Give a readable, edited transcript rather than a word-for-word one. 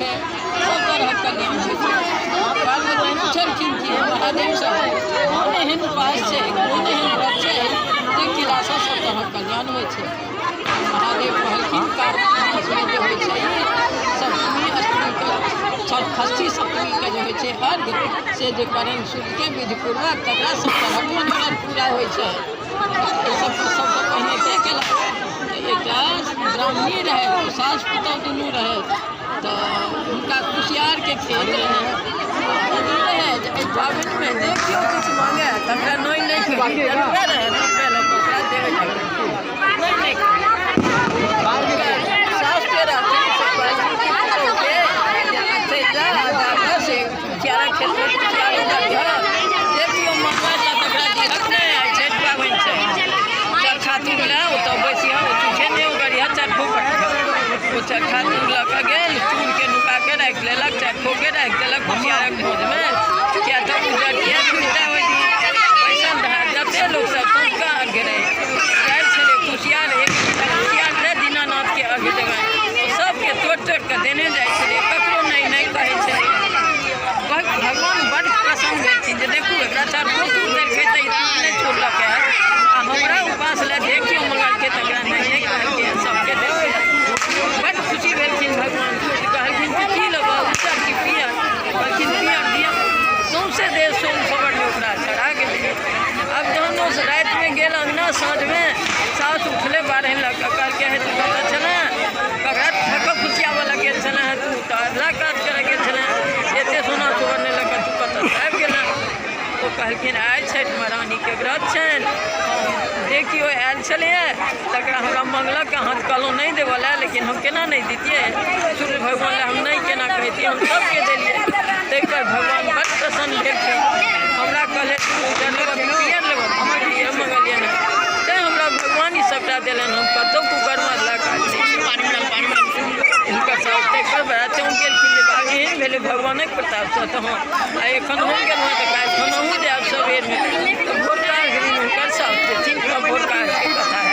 छै, सब तरहक कल्याण होइ छै। पार्वती पुछलखिन कि हे महादेव साहब, कोन एहन उपाय छै, कोन एहन व्रत छै जे केलासँ सब तरहक कल्याण होइ छै? महादेव कहलखिन, कार्तिक मासमे जे होइ छै सप्तमी अष्टमीके, षष्ठी सप्तमीके जे होइ छै अर्घ, से जे करनि सूर्यके विधिपूर्वक, तकरा सब तरहक मनोरथ पूरा होइ छै। एहि सबके सबसँ पहिने के केलक? तऽ एकटा ब्राह्मणी रहै, ओ सास पुतहु दुनू रहै, तऽ हुनका कुसियारके खेत रहै। ई रहै जे एहि पाबनिमे जे केओ किछु मांगे तकरा नहि नहि कही, जतबे रहै ततबे लऽ कऽ ओकरा देबै, नहि नहि कही। सास के रहथिन से कहलखिन कि पुतहुके जे अहाँ चलि जा आ जा कऽ से कुसियारक खेतमे कुसियार उगबिहऽ, जे केओ मंगबै तऽ तकरा दिहक नहि। आइ छठि पाबनि छै, चरखा तूर लए ओतऽ बैसिहऽ, ओ चूखे नहि उगरिहऽ, चरखो कटिहऽ। ओ चरखा तूर लऽ कऽ गेल, तूरके नुका कऽ राखि लेलक, चरखोके राखि देलक कुसियारक भोजमे, किया तऽ उजरिया छुट्टा ओहि दिन बैसल रहए। जते लोकसभ सँझुका अर्घ रहै जाइ छलै, कुसियार एक कुसियार रहै दीनानाथके अर्घ देबनि, ओ सभके तोड़ि तोड़ि कऽ देने जाइ छलै, ककरो नहि नहि कहै छलै। भगवान बड्ड प्रसन्न भेलखिन जे देखू, एकरा चरखो तूर देलकै तऽ ई तूर नहि छोड़लकै आ हमरा उपास लए जे केओ मंगलकै तकरा नहि नहि कहलकै, सभके देलकै। बड्ड खुशी भेलखिन भगवान। कहलखिन कि की लेबह, उज्जर कि पियर? कहलखिन पियर दिअ। सौँसे देह सोम सवर्ण ओकरा चढ़ा गेलै। आब जहन ओ रातिमे गेल अङ्गना, साँझमे सासु उठलै बारहनि लऽ कऽ, कहलकै, हे तू कतऽ छलैं? ककरा ठकऽ फुसियाबऽ लए गेल छलैं हेँ? तू तऽ अधला काज करऽ गेल छलैं, एते सोना सुवर्ण लऽ कऽ तू कतऽसँ आबि गेलैं? ओ कहलखिन, आइ छठि महारानीके व्रत छनि, हम जे केओ आयल छलैए तकरा हमरा मंगलक, अहाँ कहलहुँ नहि देबऽ लए, लेकिन हम केना नहि दितियै? सूर्य भगवान लए हम नहि केना कहितियै? हम सबके देलियै। ताहिपर भगवान बड्ड प्रसन्न भेलखिन। हमरा कहले, तू उज्जर लेबह कि पियर लेबह? हम पियर मंगलियनि हँ, तैँ हमरा भगवान ई सबटा देलनि। हम कतहु कुकर्म अधला काज नहि। हुनकर साउस ताहिपर बड़ा चौंक गेलखिन जे बाप, एहन भेलै भगवानक प्रतापसँ तऽ हँ, आ एखन हम गेलहुँ हँ तऽ काल्हि खन अहूँ जायब सबेरमे। तऽ भोरका अर्घ दिन हुनकर साउस जेथिन, तब भोरका अर्घके कथा हैत।